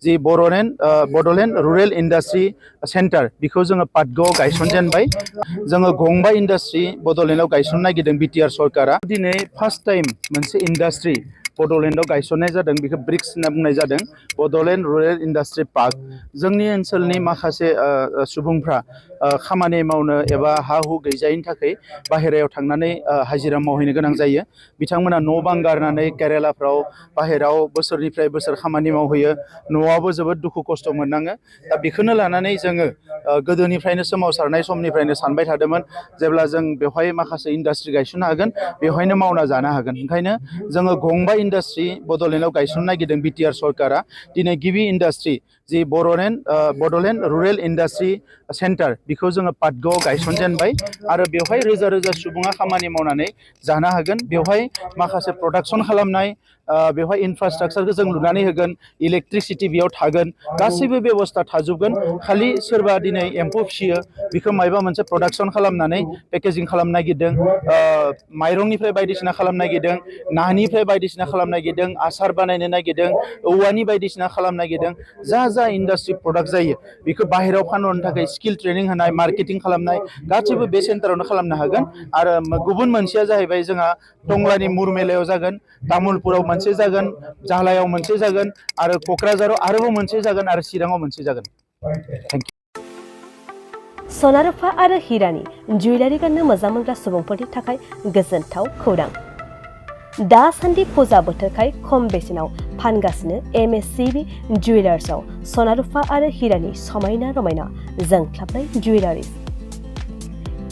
जि Bodoland rural industry centre बेखौ जोङो पाटगावआव गायसनजेनबाय जोङो गंबा इन्डास्ट्रि बड'लेण्डआव गायसननो नागिरदों बिटिआर सरकारा दिनै फार्स्ट टाइम मोनसे इन्डास्ट्रि बड'लेण्डआव गायसननाय जादों बेखौ ब्रिक्स होनना बुंनाय जादों बड'लेण्ड रुरेल इन्डास्ट्रि पार्क जोंनि ओनसोलनि माखासे सुबुंफ्रा खामानि मावनो एबा हा हु गैजायैनि थाखाय बाहेरायाव थांनानै हाजिरा मावहैनो गोनां जायो बिथांमोना न' बां गारनानै केरेलाफ्राव बाहेरायाव बोसोरनिफ्राय बोसोर खामानि मावहैयो न'आवबो जोबोद दुखु खस्थ' मोननाङो दा बेखौनो लानानै जोङो गोदोनिफ्रायनो सोमावसारनाय समनिफ्रायनो सानबाय थादोंमोन जेब्ला जों बेवहाय माखासे इन्डास्ट्रि गायसननो हागोन बेवहायनो मावना जानो हागोन ओंखायनो जोङो गंबा इन्डास्ट्रि बड'लेण्डआव गायसननो नागिरदों बिटिआर सरकारा दिनै गिबि इन्डास्ट्रि जि बड'लेण्ड रुरेल इन्डास्ट्रि सेन्टार बेखौ जोङो पाटगावआव गायसनजेनबाय आरो बेवहाय रोजा रोजा सुबुङा खामानि मावनानै जानो हागोन बेवहाय माखासे प्रडाक्सन खालामनाय बेवहाय इनफ्रास्ट्राक्चारखौ जों लुनानै होगोन इलेक्ट्रिसिटि बेयाव थागोन गासैबो बेबस्था थाजोबगोन खालि सोरबा दिनै एम्फौ फिसियो बेखौ मायबा मोनसे प्रडाक्सन खालामनानै पेकेजिं खालामनो नागिरदों माइरंनिफ्राय बायदिसिना खालामनो नागिरदों नानिफ्राय बायदिसिना खालामनो नागिरदों आसार बानायनो नागिरदों औवानि बायदिसिना खालामनो नागिरदों जा इन्डास्ट्रि प्रडाक्ट जायो बेखौ बाहेरायाव फानहरनो थाखाय स्किल ट्रेनिं होनाय मार्केटिं खालामनाय गासैबो बे सेन्टारावनो खालामनो हागोन आरो गुबुन मोनसेया जाहैबाय जोंहा टंलानि मुरमेलायाव जागोन तामुलपुराव मोनसे जागोन झालायाव मोनसे जागोन आरो क'क्राझाराव आरोबाव मोनसे जागोन आरो चिराङाव मोनसे जागोन थेंक इउ सना रुफा आरो हिरानि जुवेलारि गाननो मोजां मोनग्रा सुबुंफोरनि थाखाय गोजोनथाव खौरां दासान्दि फुजा बोथोरखाय खम बेसेनाव फानगासिनो एमएससिबि जुवेलार्सआव सना रुफा आरो हिरानि समायना रमायना जोंख्लाबनाय जुवेलारिज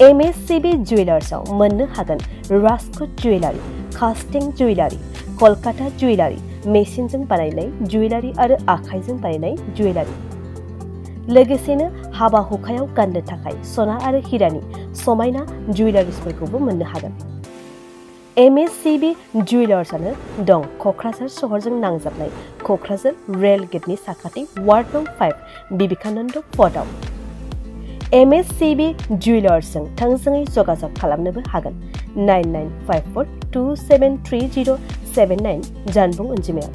एमएससिबि जुवेलार्सआव मोननो हागोन राजकोट जुवेलारि कास्टिं जुवेलारि कलकाता जुवेलारि मेसिनजों बानायनाय जुवेलारि आरो आखाइजों बानायनाय जुवेलारि लोगोसेनो हाबा हुखायाव गाननो थाखाय सना आरो हिरानि समायना जुवेलारिसफोरखौबो मोननो हागोन एमएससिबि जुवेलार्सआनो दं क'क्राझार सहरजों नांजाबनाय क'क्राझार रेल गेटनि साखाथि वार्ड नं 5 बिबेकानन्द फर्टआव एमएससिबि जुवेलार्सजों थोंजोङै जगाजग खालामनोबो हागोन 9954273079 जानबुं अनजिमायाव